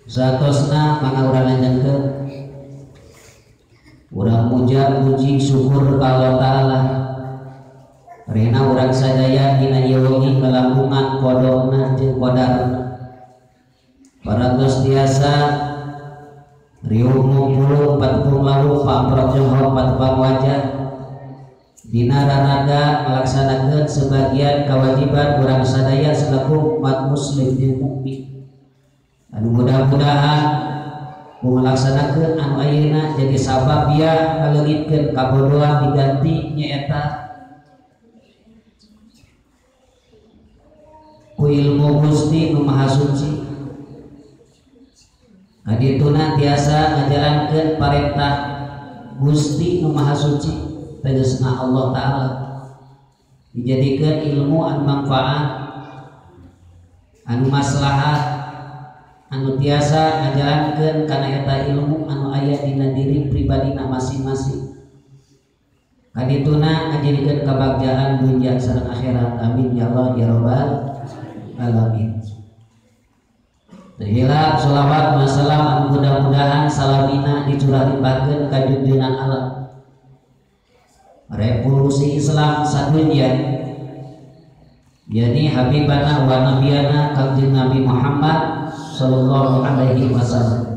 Satosna mangga urang lanjutkeun. Urang muja puji syukur ka Allah Ta'ala. Rena urang sadaya dina ieu wengi kalangkungan qadona jeung qadarna. Parantos tiasa riuh ngumpul patepung lawuh pamprok jeung patepang wajah dina raraga ngalaksanakeun sebagian kewajiban urang sadaya selaku umat muslim jeung mukmin. Anu mudah-mudahan ku ngalaksanakeun anu ayeuna jadi sabab biar ngaleungitkeun kabodohan diganti nyaeta ku ilmu Gusti nu Maha Suci. Kadituna tiasa ngajalankeun parentah Gusti nu Maha Suci tegasna Allah Ta'ala dijadikeun ilmu anu manfaat anu maslahat anu tiasa ngajalankeun kana eta ilmu anu aya dina diri pribadina masing-masing. Kadituna ngajadikeun kabagjaan dunya sareng akhirat. Amin ya Allah ya rabbal alamin. Terhilap sholawat wassalam anu mudah-mudahan salamina dicurah limpahkeun ka junjungan alam revolusi Islam sadunya yani habibana wa nabiyana kanjeng Nabi Muhammad sallallahu alaihi wasallam.